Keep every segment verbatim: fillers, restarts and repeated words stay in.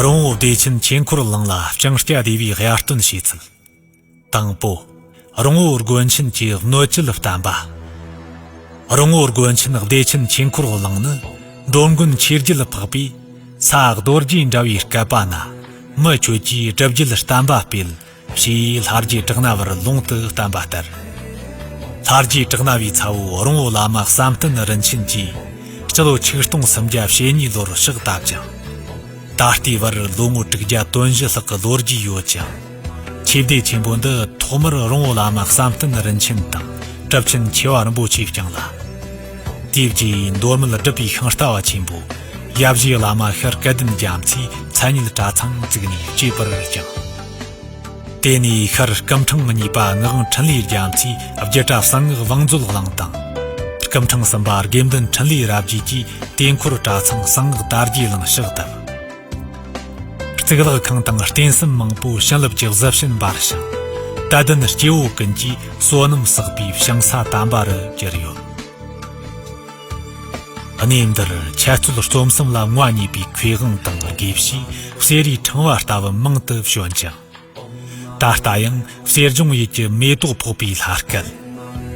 རོང་བོ་བདེ་ཆེན་ཆོས་འཁོར་གླིང་ལ་ལྕང་སྐྱ་སྡེ་བའི་དབྱར་སྟོན་བྱས་ཚུལ། དང་པོ། རོང་བོ་དགོན་ཆེན་གྱི་སྣོད་བཅུད་བསྟན་པ། རོང་བོ་དགོན་ཆེན་བདེ་ཆེན་ཆོས་འཁོར་གླིང་ནི། འགྲོ་མགོན་ཆོས་རྒྱལ་འཕགས་པས་ས་རྡོ་རྗེ་འདྲ་བའི་བསྐལ་པ་ན། མི་ཁྱོད་ཀྱིས་སྒྲུབ་བརྒྱུད་བསྟན་པ་སྤེལ། ཞེས་ལྷ་རྗེ་གྲགས་སྣ་བར་ལུང་དུ་བསྟན་པ་ལྟར། ལྷ་རྗེ་གྲགས་སྣ་བའི་ཚ་བོ་རོང་བོ་བླ་མ་བསམ་གཏན་རིན་ཆེན་གྱིས་སྤྱི་ལོ་ཆིག་སྟོང་སུམ་བརྒྱ་ཞེ་གཉིས་ལོར་ཕྱག་བཏབ་ཅིང་། ད་ལྟའི་བར་ལོ་ངོ་དྲུག་བརྒྱ་དོན་བཞི་ལྷག་གི་ལོ་རྒྱུས་ཡོད་ཅིང་། ཆོས་སྡེ་ཆེན་པོ་འདི་ཐོག་མར་རོང་བོ་བླ་མ་བསམ་གཏན་རིན་ཆེན་དང་གྲུབ་ཆེན་ཆེ་བ་རིན་པོ་ཆེས་བསྐྱངས་ལ། དེ་རྗེས་མདོ་སྨད་སྒྲུབ་པའི་ཤིང་རྟ་བ་ཆེན་པོ་ཡབ་བཞེས་བླ་མ་ཤར་སྐལ་ལྡན་རྒྱ་མཚོས་མཚན་ཉིད་གྲྭ་ཚང་བཙུགས་ནས་གཅེས་པར་བསྐྱངས། དེ་ནས་ཤར་སྐུ་ཕྲེང་གཉིས་པ་ངག་དབང་འཕྲིན་ལས་རྒྱ་མཚོས་རྒྱུད་གྲྭ་གསང་སྔགས་བང་མཛོད་གླིང་དང་། སྐུ་ཕྲེང་གསུམ་པ་དགེ་འདུན་འཕྲིན་ལས་རབ་རྒྱས་ཀྱིས་དེ་འཁོར་གྲྭ་ཚང་གསང་སྔགས་དར་རྒྱས་གླིང་ཕྱག་བཏབ། གཙུག་ལག་ཁང་དང་རྟེན་གསུམ་མང་པོ་བྱིན་རླབས་ཀྱི་གཟི་བྱིན་འབར་ཞིང་། དད་ལྡན་སྐྱེ་བོ་ཀུན་གྱིས་བསོད་ནམས་བསགས་པའི་ཞིང་ས་དམ་པ་རུ་གྱུར་ཡོད། གནས་འདིར་འཆད་རྩོད་རྩོམ་གསུམ་ལ་མངའ་བརྙེས་པའི་མཁས་དབང་དང་དགེ་བཤེས་གསེར་རིའི་ཕྲེང་བ་ལྟ་བུ་མང་དུ་བྱོན་ཅིང་། ད་ལྟ་ཡང་གསེར་ལྗོངས་ཡུལ་གྱི་མེ་ཏོག་ཕོག་པའི་ལྷ་སྐལ།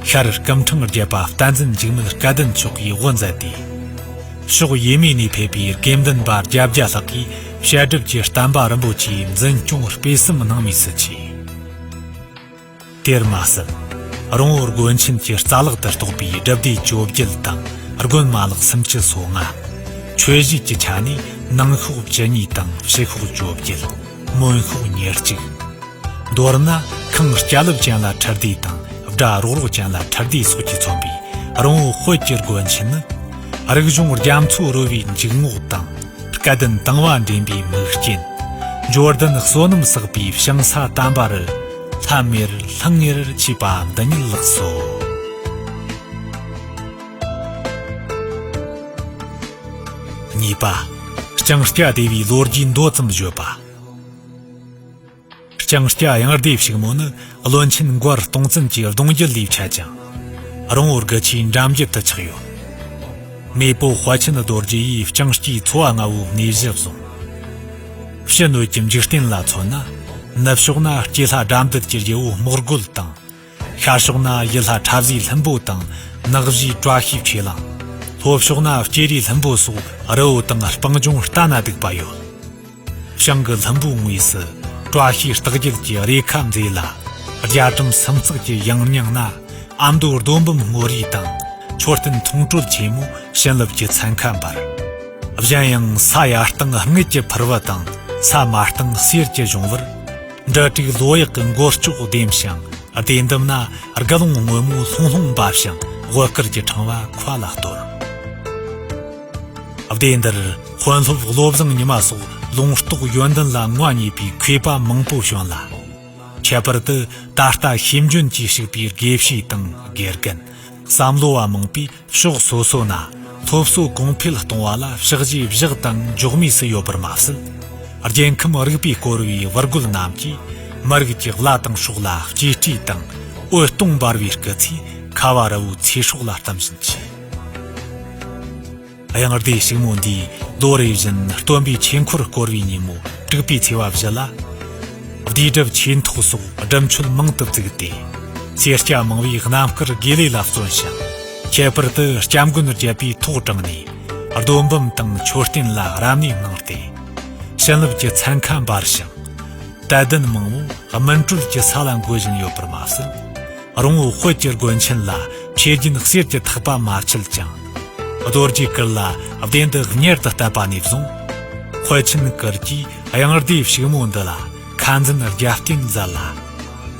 ཤར་སྐུ་ཕྲེང་བརྒྱད་པ་བསྟན་འཛིན་འཇིགས་མེད་སྐལ་ལྡན་མཆོག་གིས་དབུ་མཛད་དེ། ཕྱོགས་ཡས་མས་ནས་ཕེབས་པའི་དགེ་འདུན་པ་བརྒྱད་བརྒྱ་ལྷག་གིས་བཤད་སྒྲུབ་ཀྱི་བསྟན་པ་རིན་པོ་ཆེའི་འཛིན་སྐྱོང་སྤེལ་གསུམ་གནང་མུས་སུ་མཆིས། དེར་མ་ཟད། རོང་བོ་དགོན་ཆེན་གྱི་རྩ་ལག་ཏུ་གཏོགས་པའི་སྒྲུབ་སྡེ་བཅོ་བརྒྱད་དང་དགོན་མ་ལག་སུམ་ཅུ་སོ་ལྔ། མཆོད་གཞིས་ཀྱི་ཆ་ནས་ནང་ཤོག་བཅུ་གཉིས་དང་ཕྱི་ཤོག་བཅོ་བརྒྱད། མོན་ཤོག་ཉེར་གཅིག། མདོར་ན་ཁང་སྐྱ་ལེབ་ཅན་ལ་ཁྲི་སྡེ་དང་སྦྲ་རོག་རོག་ཅན་ལ་ཁྲི་སྡེ་སོགས་ཀྱིས་མཚོན་པའི་རོང་བོ་དཔལ་གྱི་དགོན་ཆེན་ནི། རིག་གཞུང་རྒྱ་མཚོ་རོལ་བའི་འཇུག་ངོགས་དང་། སྐལ་ལྡན་དང་བ་འདྲེན་པའི་མིག་རྐྱེན། འབྱོར་ལྡན་བསོད་ནམས་བསགས་པའི་ཞིང་ས་དམ་པ་རུ། ལྷམ་མེར་ལྷང་ངེར་མཆིས་པ་འདི་ཉིད་ལགས་སོ། གཉིས་པ། ལྕང་སྐྱ་སྡེ་བའི་ལོ་རྒྱུས་མདོ་ཙམ་བརྗོད་པ། ལྕང་སྐྱ་གཡང་སྡེ་ཕྱུག་མོ་ནི་བློན་ཆེན་མགར་སྟོང་བཙན་གྱི་གདུང་རྒྱུད་ལས་ཆད་ཅིང་། རོང་བོ་དགུ་ཆུའི་འགྲམ་རྒྱུད་དུ་ཆགས་ཡོད། མེས་པོ་དཔལ་ཆེན་རྡོ་རྗེ་ཡིས་ལྕང་སྐྱའི་ཚོ་བ་ལྔ་བོའི་གནས་གཞི་བཟུང་། ཕྱི་སྣོད་ཀྱི་འཇིག་རྟེན་ལ་མཚོན་ན། ནུབ་ཕྱོགས་ན་སྐྱེས་ལྷ་དགྲ་འདུལ་གྱི་རྒྱལ་པོ་རྨོག་རྒོད་དང་། ཤར་ཕྱོགས་ན་ཡུལ་ལྷ་ཁྲ་བཟའི་ལྷུན་པོ་དང་། ནགས་བཞིའི་བཀྲ་ཤིས་ཆོས་གླིང་། ལྷོ་ཕྱོགས་ན་སྐྱེ་རིའི་ལྷུན་པོ་སོགས་རི་བོ་དང་སྤང་ལྗོངས་ལྟ་ན་སྡུག་པ་ཡོད། བྱང་གི་ལྷུན་པོའི་ངོས་སུ་བཀྲ་ཤིས་རྟགས་བརྒྱད་ཀྱི་རེ་ཁ་མཛེས་ལ། རྒྱ་གྲམ་སུམ་བརྩེགས་ཀྱི་ཡང་སྙིང་ན། ཨ་མདོ་རྡོ་འབུམ་སྔོ་རིས་དང་། མཆོད་རྟེན་མཐོང་གྲོལ་ཆེན་མོའི་བྱིན་རླབས་ཀྱི་ཚན་ཁ་འབར། གཞན་ཡང་ས་ཡ་སྟེང་རྔུལ་གྱི་ཕུར་བུ་དང་། ས་དམར་སྟེང་གསེར་གྱི་གཞོང་བུར། འབྲུ་དྲུག་ལོ་གཡག་གི་མགོ་ལྕོག་ལྡེམ་ཞིང་། སྡེ་འདབས་ན་དགུ་ལོང་སྔོན་མོའི་ལྷུང་ལྷུང་འབབ་ཞིང་། དབུ་དཀར་གྱི་ཕྲེང་བ་མཁའ་ལ་གཏོར། སྡེ་འདིར་དཔོན་སློབ་བློ་བཟང་ཉི་མ་སོགས་ལུང་རྟོགས་ཡོན་ཏན་ལ་མངའ་བརྙེས་པའི་མཁས་པ་མང་པོ་བྱོན་ལ། ཁྱད་པར་དུ་ད་ལྟ་ཤེས་འཇོན་གྱིས་ཕྱུག་པའི་དགེ་བཤེས་དང་དགེ་རྒན། བསམ་བློ་བ་མང་པོས་ཕྱོགས་སོ་སོ་ན་སློབ་གསོ་གོང་འཕེལ་གཏོང་བ་ལ་ཕྱག་རྗེས་བཞག་དང་འཇོག་མུས་སུ་ཡོད་པར་མ་ཟད། རྒྱལ་ཁམས་རིག་པས་བསྐོར་བའི་བུ་རྒོད་རྣམས་ཀྱིས་མི་རིགས་ཀྱི་བླ་དང་སྲོག་ལ་གཅེས་སྤྲས་དང་། འོད་སྟོང་འབར་བའི་སྐུ་ཚེ་ཁ་བ་རི་བོའི་ཚེ་སྲོག་ལ་གཏམ་བཞིན་མཆིས། གཡང་སྡེ་ཕྱུག་མོ་འདིས་ལོ་རེ་བཞིན་སྟོན་པའི་ཆོས་འཁོར་བསྐོར་བའི་ཉིན་མོ་དྲུག་པའི་ཚེས་པ་བཞི་ལ། བསྡུས་སྒྲུབ་ཆོས་ཐོག་སོགས་སྒྲུབ་མཆོད་མང་དུ་བཙུགས་ཏེ། སེར་སྐྱ་མང་བོས་རྣམ་དཀར་དགེ་ལེགས་ལ་བརྩོན་ཞིང་། ཁྱད་པར་དུ་སྐྱབས་མགོན་རྒྱལ་པོས་ཐོག་དྲངས་ནས་རྡོ་འབུམ་དང་མཆོད་རྟེན་ལ་རབ་གནས་གནང་སྟེ། བྱིན་རླབས་ཀྱི་ཚན་ཁ་འབར་ཞིང་། དད་ལྡན་མང་བོ་སྨིན་གྲོལ་གྱི་ས་ལ་འགོད་བཞིན་ཡོད་པར་མ་ཟད། རོང་བོ་དཔལ་གྱི་དགོན་ཆེན་ལ་ཆོས་རྒྱུན་གསེར་གྱི་ཐག་པ་མ་ཆད་ཅིང་། རྡོ་རྗེ་གུར་ལ་སྡེ་འདི་གཉེར་དུ་བཏབ་པ་ནས་བཟུང་། དཔལ་ཆེན་གུར་གྱིས་གཡང་སྡེ་ཕྱུག་མོ་འདི་ལ་ཁ་འཛིན་རྒྱབ་རྟེན་མཛད་ལ།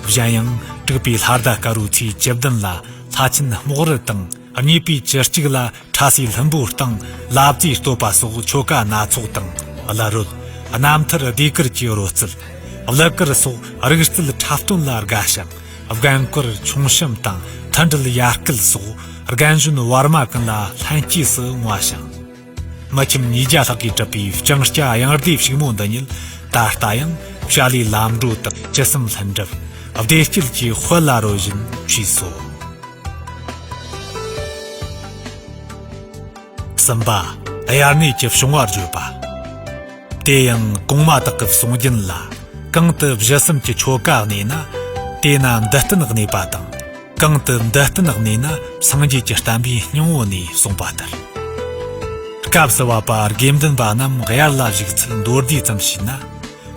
གཞན་ཡང་དྲུག་པའི་ལྷ་ཟླ་དཀར་པོའི་ཚེས་བཅུ་བདུན་ལ་ལྷ་ཆེན་རྨོག་རི་དང་། གཉིས་པའི་བཅུ་གཅིག་ལ་ཁྲ་སའི་ལྷུན་པོའི་སྟེང་ལ་རྫས་བསྟོད་པ་སོགས་ཆོ་ག་སྣ་ཚོགས་དང་། བླ་རོལ་རྣམ་ཐར་ཟློས་གར་གྱི་རོལ་རྩེད། གླུ་གར་སོགས་རིག་རྩལ་འཁྲབ་སྟོན་ལ་དགའ་ཞིང་། རྒན་བཀུར་ཆུང་གཤམ་དང་མཐུན་སྒྲིལ་ཡར་སྐུལ་སོགས་རྒན་གཞོན་བར་མ་ཀུན་ལ་ལྷན་སྐྱེས་སུ་བསྔོ་བ་ཞིང་། མི་ཁྱིམ་ཉིས་བརྒྱ་ལྷག་གིས་གྲུབ་པའི་ལྕང་སྐྱ་གཡང་སྡེ་ཕྱུག་མོ་འདི་ཉིད་ད་ལྟ་ཡང་བྱ་ལས་ལམ་འགྲོ་དང་ཅི་བསམ་ལྷུན་གྲུབ། བདེ་སྐྱིད་ཀྱི་དཔལ་ལ་རོལ་བཞིན་མཆིས་སོ། གསུམ་པ། དབྱར་གནས་ཀྱི་བྱུང་བ་བརྗོད་པ། དེ་ཡང་གོང་མ་དག་གི་གསུང་རྒྱུན་ལ། གང་དུ་བཞི་གསུམ་གྱི་ཆོ་ག་གནས་ན། དེ་ན་འདི་བསྟན་གནས་པ་དང་། གང་དུ་འདི་བསྟན་གནས་ན་སངས་རྒྱས་ཀྱི་བསྟན་པའི་སྙིང་པོ་ནས་གསུངས་པ་ལྟར། སྐབས་སུ་བབ་པ་དགེ་འདུན་པ་རྣམས་དབྱར་ལ་བཞུགས་ཚུལ་མདོར་བསྡུས་ཙམ་ཞུས་ན།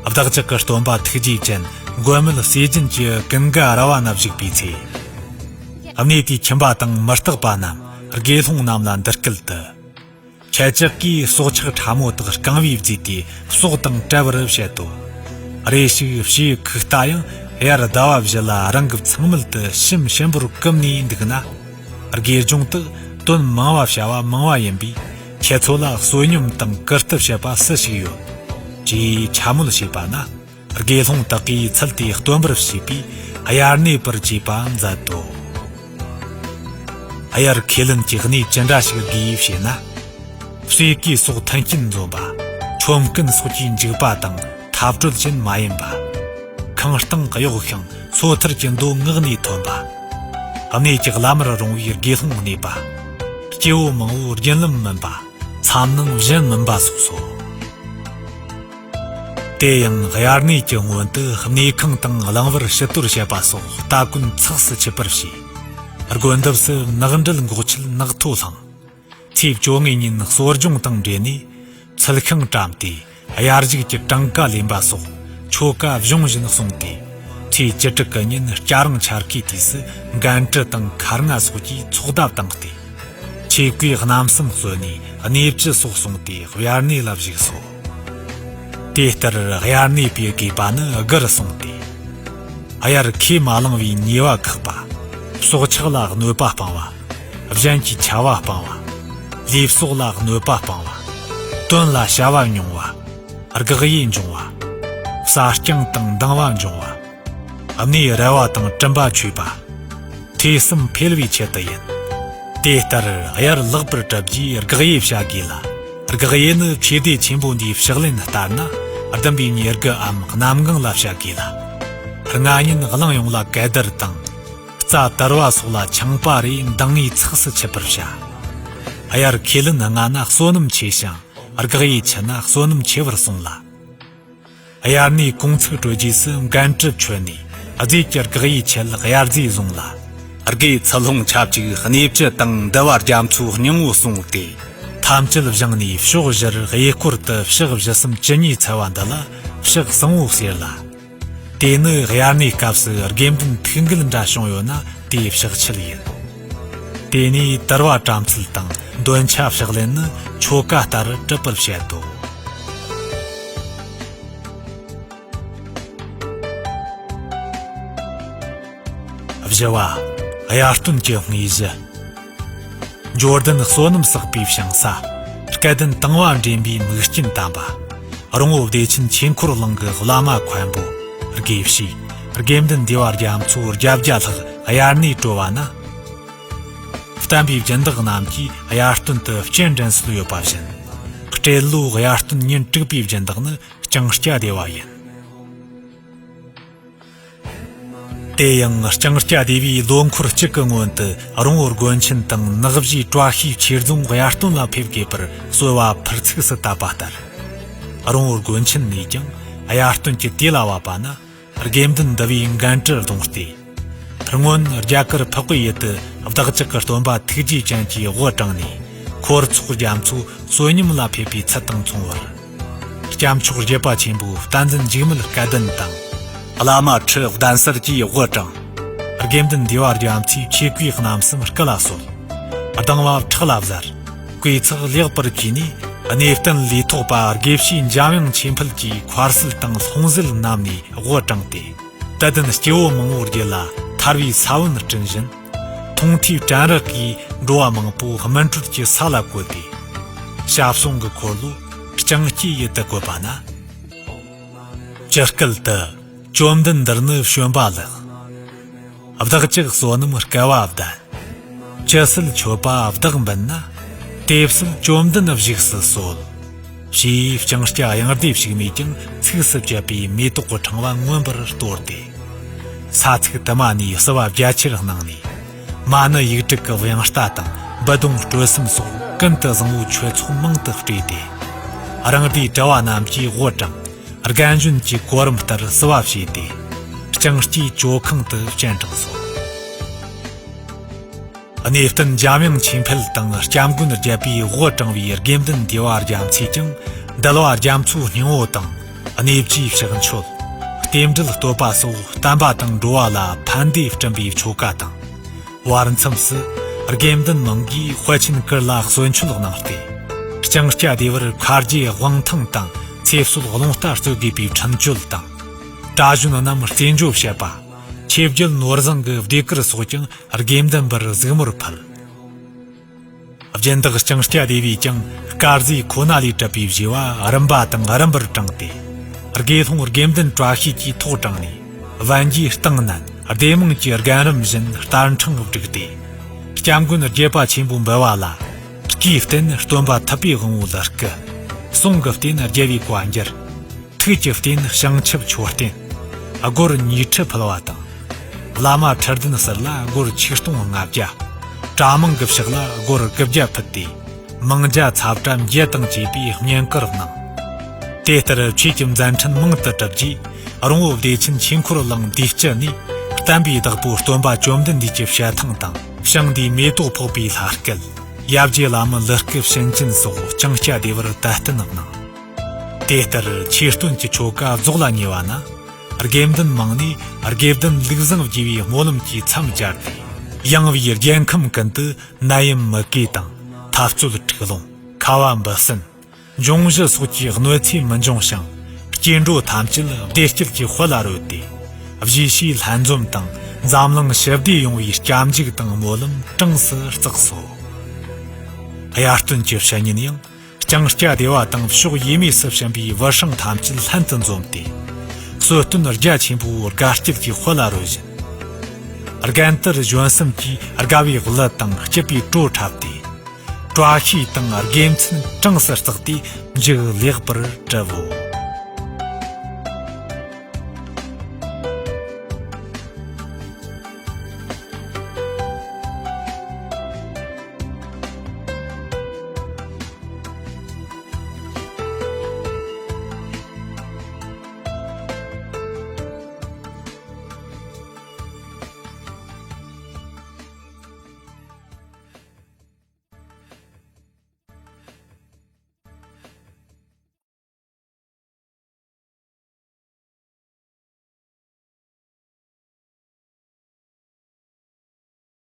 བདག་ཅག་གི་སྟོན་པ་ཐུགས་རྗེ་ཅན་མགོན་མེད་ཟས་སྦྱིན་གྱི་ཀུན་དགའ་ར་བ་ན་བཞུགས་པའི་ཚེ། གནས་དེའི་ཁྱིམ་པ་དང་མི་རྟག་པ་རྣམས་དགེ་སློང་རྣམས་ལ་འདི་སྐད་དུ། ཁྱེད་ཅག་གིས་སྲོག་ཆགས་ཕྲ་མོ་དག་རྐང་བས་བརྫིས་ཏེ་སྲོག་དང་བྲལ་བར་བཤད་དོ། རེ་ཞིག་བྱིའུ་ཁུག་རྟ་ཡང་དབྱར་ཟླ་བ་བཞི་ལ་རང་གི་ཚང་མལ་དུ་ཞིམ་ཞིམ་པོར་བསྐུམ་ནས་འདུག་ན། དགེ་སྦྱོང་དག་དོན་མང་བ་བྱ་བ་མང་བ་ཡིན་པས། ཁྱེད་ཚོ་ལ་བསོད་སྙོམས་དང་བཀུར་སྟི་བྱེད་པ་སུ་ཞིག་ཡོད། ཅེས་འཕྱ་སྨོད་བྱས་པ་ན། དགེ་སློང་དག་གིས་ཚུལ་དེ་སྟོན་པར་བྱས་པས་དབྱར་གནས་པར་བྱས་པ་མཛད་དོ། དབྱར་ཁས་ལེན་གྱི་གནས་ཅི་འདྲ་ཞིག་དགོས་ཞེ་ན། གསོས་ཀའི་སོགས་མཐུན་རྐྱེན་འཛོམས་པ། ཆོམ་རྐུན་སོགས་ཀྱིས་འཇིགས་པ་དང་འཐབ་རྩོད་ཅན་མ་ཡིན་པ། ཁང་སྟེང་གཡོགས་ཤིང་སོ་ཐར་གྱི་མདོ་ངག་ནས་ཐོན་པ། གནས་ཀྱི་བླ་མར་རུང་བའི་དགེ་སློང་གནས་པ། སྐྱེ་བོ་མང་བོའི་རྒྱུན་ལམ་མིན་པ། མཚམས་ནང་གཞན་མིན་པ་སོགས་སོ། དེ་ཡང་དབྱར་གནས་ཀྱི་སྔོན་དུ་གནས་ཁང་དང་གླིང་བར་ཕྱི་དོར་བྱེད་པ་སོགས་སྟ་གོན་ཚགས་སུ་ཆུད་པར་བྱས། སྒོ་འདབས་སུ་ནགས་འབྲེལ་འགོག་ཆེད་ནགས་ཐོ་བསླངས། ཚེས་བཅོ་ལྔའི་ཉིན་གསོ་སྦྱོང་དང་འབྲེལ་ནས་ཚུལ་ཤིང་བཀྲམ་སྟེ། དབྱར་གཞུག་གི་གྲངས་ཀ་ལེན་པ་སོགས་ཆོ་ག་གཞུང་བཞིན་གསུངས་ཏེ། ཚེས་བཅུ་དྲུག་གི་ཉིན་སྐྱ་རེངས་འཆར་ཁའི་དུས་སུ་འགན་དཀྲི་དང་ཁར་རྔ་སོགས་ཀྱིས་ཚོགས་བརྡ་བཏང་སྟེ། ཆོས་གོས་རྣམ་གསུམ་གསོལ་ནས་གནས་བཅུ་སོགས་བསྲུངས་ཏེ་དབྱར་གནས་ལ་བཞུགས་སོ། དེ་ལྟར་དབྱར་གནས་པའི་དགོས་པ་ནི་དགུར་གསུངས་ཏེ། དབྱར་ཁས་མ་བླངས་པའི་ཉེས་པ་བཀག་པ། སྲོག་ཆགས་ལ་གནོད་པ་སྤང་བ། གཞན་གྱི་ཆ་བ་སྤང་བ། ལུས་སྲོག་ལ་གནོད་པ་སྤང་བ། དོན་ལ་བྱ་བ་ཉུང་བ། དགག་དབྱེ་འབྱུང་བ། ཟ་རྐྱང་དང་འདང་བ་འབྱུང་བ། གནས་རལ་བ་དང་གྲིམ་པ་ཆོད་པ། ཐོས་བསམ་འཕེལ་བའི་ཆེད་དུ་ཡིན། དེ་ལྟར་དབྱར་ལེགས་པར་བསྒྲུབ་རྒྱུའི་དགག་དབྱེ་བྱ་དགོས་ལ། དགག་དབྱེ་ནི་ཆོས་སྡེ་ཆེན་པོ་འདིའི་ཕྱག་ལེན་ལྟར་ན་བདུན་པའི་ཉེར་དགུའམ་གནམ་གང་ལ་བྱ་དགོས་ལ། ལྔ་ཉིན་གླིང་ཡོངས་ལ་གད་བདར་དང་། རྩྭ་དར་བ་སོགས་ལ་ཆང་པ་རེ་འདང་ངེས་ཚགས་སུ་ཆུད་པར་བྱ། དབྱར་ཁས་ལེན་ལྔ་ན་བསོད་ནམས་ཆེ་ཞིང་། དགག་དབྱེ་ཆུ་ན་བསོད་ནམས་ཆེ་བར་གསུངས་ལ། དབྱར་གནས་གུང་ཚིགས་གྲོལ་རྗེས་སུ་འགན་དཀྲི་མཆོད་ནས་རྫས་ཀྱི་དགག་དབྱེ་ཆེད་དབྱར་རྫས་བཟུང་ལ། དགེ་ཚུལ་སློང་ཆ་གཅིག་གནས་བཅུ་དང་འདུལ་བ་རྒྱ་མཚོའི་སྙིང་པོ་བསྲུངས་ཏེ། ཐམས་ཅད་བཞེངས་ནས་ཕྱོགས་བཞིར་གཡས་སྐོར་དུ་ཕྱག་བཞི་གསུམ་ཇི་སྙེད་འཚལ་བ་འདི་ལ་ཕྱག་བཟང་པོ་ཟེར་ལ། དེ་ནི་དབྱར་གནས་སྐབས་སུ་དགེ་འདུན་ཐུགས་འགལ་འདྲ་བྱུང་ཡོད་ན་དེའི་ཕྱག་ཆད་ཡིན། དེ་ནས་དར་བ་བཀྲམ་ཚུལ་དང་འདོན་ཆ་ཕྱག་ལེན་ནི་ཆོ་ག་ལྟར་གྲུབ་པར་བཤད་དོ། བཞི་བ། དབྱར་སྟོན་གྱི་དངོས་གཞི། འབྱོར་ལྡན་བསོད་ནམས་བསགས་པའི་ཞིང་ས། སྐལ་ལྡན་དང་བ་འདྲེན་པའི་མིག་རྐྱེན་དམ་པ། རོང་བོ་བདེ་ཆེན་ཆོས་འཁོར་གླིང་གི་བླ་མ་མཁན་པོ། དགེ་བཤེས། དགེ་འདུན་བདེ་བ་རྒྱ་མཚོ་བརྒྱད་བརྒྱ་ལྷག་དབྱར་གནས་གྲོལ་བ་ན། བསྟན་པའི་སྦྱིན་བདག་རྣམས་ཀྱིས་དབྱར་སྟོན་དུ་སྤྱན་འདྲེན་སྲོལ་ཡོད་པ་བཞིན། སྤྲེལ་ལོའི་དབྱར་སྟོན་ཉིན་དྲུག་པའི་སྦྱིན་བདག་ནི་ལྕང་སྐྱ་སྡེ་བ་ཡིན། དེ་ཡང་ལྕང་སྐྱ་སྡེ་བའི་ལོ་འཁོར་གཅིག་གི་སྔོན་དུ་རོང་བོ་དགོན་ཆེན་དང་ནགས་བཞིའི་བཀྲ་ཤིས་ཆོས་རྫོང་དབྱར་སྟོན་ལ་ཕེབས་དགོས་པར་གསོལ་བ་ཕུར་ཚུགས་སུ་བཏབ་པ་ལྟར། རོང་བོ་དགོན་ཆེན་ནས་ཀྱང་དབྱར་སྟོན་གྱི་དུས་ལ་བབ་པ་ན། དགེ་འདུན་འདུལ་བའི་འགན་འཁྲི་བརྡུངས་ཏེ། སྔོན་རྒྱ་གར་འཕགས་པའི་ཡུལ་དུ་བདག་ཅག་གི་སྟོན་པ་ཐུགས་རྗེ་ཅན་གྱི་དབུ་དྲངས་ནས་འཁོར་ཚོགས་རྒྱ་མཚོ་བསོད་སྙོམས་ལ་ཕེབས་པའི་ཚུལ་དང་མཚུངས་པར། སྐྱབས་མཆོག་བརྒྱུད་པ་ཆེན་པོའི་བསྟན་འཛིན་འཇིགས་མེད་སྐལ་ལྡན་དང་། བླ་མ་ཁྲི་བདན་གསལ་གྱི་དབུ་དྲངས། དགེ་འདུན་བདེ་བ་རྒྱ་མཚོས་ཆོས་གོས་རྣམ་གསུམ་སྐུ་ལ་གསོལ། གདིང་བ་ཕྲག་ལ་གཟར། གོས་ཚགས་ལེགས་པར་གྱིས་ནས་གནས་བརྟན་ལས་ཐོག་པ་དགེ་བཤེས་འཇམ་དབྱངས་ཆོས་འཕེལ་གྱིས་མཁར་གསིལ་དང་ལྷུང་བཟེད་བསྣམས་ནས་དབུ་དྲངས་ཏེ། དད་ལྡན་སྐྱེ་བོ་མང་པོའི་རྒྱུད་ལ་ཐར་བའི་ས་བོན་བསྐྲུན་བཞིན། མཐོང་ཐོས་དྲན་རེག་གིས་འགྲོ་བ་མང་པོ་སྨིན་གྲོལ་གྱི་ས་ལ་བཀོད་དེ། ཞབས་ཟུང་གི་འཁོར་ལོ་ལྕང་སྐྱའི་ཡུལ་དུ་བཀོད་པ་ན། ཇི་སྐད་དུ། བཅོམ་ལྡན་འདས་ནི་བྱོན་པ་ལེགས། བདག་ཅག་བསོད་ནམས་སྐལ་བ་ལྡན། ཇི་སྲིད་མཆོད་པ་བདག་འབུལ་ན། དེ་སྲིད་བཅོམ་ལྡན་བཞུགས་སུ་གསོལ། ཞེས་ལྕང་སྐྱ་གཡང་ལྡེབས་ཤིག་མས་ཀྱང་ཚིགས་སུ་བཅད་པའི་མེ་ཏོག་གི་ཕྲེང་བ་མངོན་པར་གཏོར་ཏེ། ས་ཚིགས་དུ་མ་ནས་བསུ་བ་རྒྱ་ཆེར་གནང་ནས། མ་ཎི་ཡིག་དྲུག་གི་དབྱངས་རྟ་དང་འབུད་རྡུང་དཀྲོལ་གསུམ་སོགས་ཀུན་ཏུ་བཟང་བོའི་ཆོས་ཚོགས་མང་དུ་སྤྲོས་ཏེ། རང་སྡེའི་གྲྭ་བ་རྣམས་ཀྱིས་དབུ་དྲངས། རྒན་གཞོན་གྱི་གོ་རིམ་ལྟར་བསུ་བ་བྱས་ཏེ། ལྕང་སྐྱའི་ཇོ་ཁང་དུ་སྤྱན་དྲངས་སོ། གནས་བརྟན་འཇམ་དབྱངས་ཆོས་འཕེལ་དང་སྐྱབས་མགོན་རྒྱལ་པོས་དབུ་དྲངས་པའི་དགེ་འདུན་སྡེ་བ་རྒྱ་མཚོས་ཀྱང་འདུལ་བ་རྒྱ་མཚོའི་སྙིང་པོ་དང་། གནས་བཅུའི་ཕྱག་མཆོད། རྟེན་འབྲེལ་བསྟོད་པ་སོགས་བསྟན་པ་དང་འགྲོ་བ་ལ་ཕན་བདེ་བསྐྲུན་པའི་ཆོ་ག་དང་། བར་མཚམས་སུ་དགེ་འདུན་མང་གིས་དཔལ་ཆེན་གུར་ལ་གསོལ་མཆོད་གནང་སྟེ། ལྕང་སྐྱ་བདེ་བར་མཁའ་རྒྱའི་དབང་ཐང་དང་ཚེ་སྲོག་རླུང་རྟ་སྩོལ་དགོས་པའི་འཕྲིན་བཅོལ་དང་། གྲྭ་གཞོན་རྣམས་རྩེད་འཇོ་བྱེད་པ། ཆོས་རྒྱལ་ནོར་བཟང་གི་ཟློས་གར་སོགས་ཀྱང་དགེ་འདུན་པར་གཟིགས་མོར་ཕུལ། སྦྱིན་བདག་ལྕང་སྐྱ་སྡེ་བས་ཀྱང་དཀར་ཟས་ཁོ་ན་ལས་གྲུབ་པའི་བཞེས་པ་རིམ་པ་དང་རིམ་པར་དྲངས་ཏེ། དགེ་སློང་དགེ་འདུན་བཀྲ་ཤིས་ཀྱིས་ཐོག་དྲངས་ནས། བན་གྱིས་སྟེང་ནན། སྡེ་དམངས་ཀྱི་རྒན་རིམ་བཞིན་སྟར་འཕྲེང་བསྒྲིགས་ཏེ། སྐྱབས་མགོན་རྒྱལ་བ་ཆེན་པོ་འབུལ་བ་ལ། སྐུའི་རྟེན་སྟོན་པ་ཐུབ་པའི་དབང་པོ་ལ་སྐུ། གསུང་གི་རྟེན་རྒྱལ་བའི་བཀའ་འགྱུར། ཐུགས་ཀྱི་རྟེན་བྱང་ཆུབ་མཆོད་རྟེན། སྒོར་ཉི་ཁྲི་ཕུལ་བ་དང་། བླ་མ་ཁྲི་གདན་ཟུར་ལ་སྒོར་ཆིག་སྟོང་ལྔ་བརྒྱ། གྲྭ་མང་གི་ཕྱག་ལ་སྒོར་དགུ་བརྒྱ་ཕུལ་ཏེ། མང་ཇ་ཚ་བཀྲ་འགྱེད་དང་བཅས་པའི་བསྙེན་བཀུར་གནང་། དེ་ལྟར་ཆོས་ཀྱི་མཛད་འཕྲིན་མང་དུ་གྲུབ་རྗེས། རོང་བོ་བདེ་ཆེན་ཆོས་འཁོར་གླིང་འདིའི་དཀྱིལ་ནས། བསྟན་པའི་བདག་པོ་སྟོན་པ་བཅོམ་ལྡན་འདས་ཀྱི་ཞལ་ཐང་དང་། བྱང་འདིའི་མེ་ཏོག་ཕོག་པའི་ལྷ་སྐལ། ཡབ་རྗེ་བླ་མ་ལི་སྐུ་བྱིན་ཅན་སོགས་ལྕང་སྐྱ་བདེ་བར་དད་བརྟན་གནང་། དེ་ལྟར་ཆོས་སྟོན་གྱི་ཆོ་ག་རྫོགས་ལ་ཉེ་བ་ན། དགེ་འདུན་མང་ནས་དགེ་འདུན་ལུགས་བཟང་རྒྱས་པའི་སྨོན་ལམ་གྱིས་མཚམས་སྦྱར་ཏེ། ཡངས་པའི་རྒྱལ་ཁམས་ཀུན་ཏུ་ནད་ཡམས་མུ་གེ་དང་འཐབ་རྩོད་འཁྲུག་ལོང་ཁ་བ་འབུ་སྲིན། འབྱུང་བཞི་སོགས་ཀྱི་གནོད་འཚེ་མི་འབྱུང་ཞིང་། སྐྱེ་འགྲོ་ཐམས་ཅད་བདེ་སྐྱིད་ཀྱི་དཔལ་ལ་རོལ་ཏེ། གཞིས་བྱེས་ལྷན་འཛོམས་དང་འཛམ་གླིང་ཞི་བདེ་ཡོང་བའི་སྐྱབས་འཇུག་དང་སྨོན་ལམ་གྲངས་སུ་བརྩེགས་སོ། དབྱར་སྟོན་གྱི་བཤད་ཉིན་ཡང་། ལྕང་སྐྱ་སྡེ་བ་དང་ཕྱོགས་ཡས་མས་སུ་བྱོན་པའི་ཝུ་ཧྲང་ཐམས་ཅད་ལྷན་དུ་འཛོམས་ཏེ། གསོལ་སྟོན་རྒྱ་ཆེན་པོའི་དགའ་སྐྱིད་ཀྱི་དཔལ་ལ་རོལ་བཞིན། རྒན་དར་གཞོན་གསུམ་གྱིས་དགའ་བའི་གླུ་དང་སྐྱིད་པའི་བྲོ་འཁྲབ་སྟེ། བཀྲ་ཤིས་དང་དགེ་མཚན་གྲངས་སུ་བརྩེགས་ཏེ་མཇུག་ལེགས་པར་གྲུབ་བོ།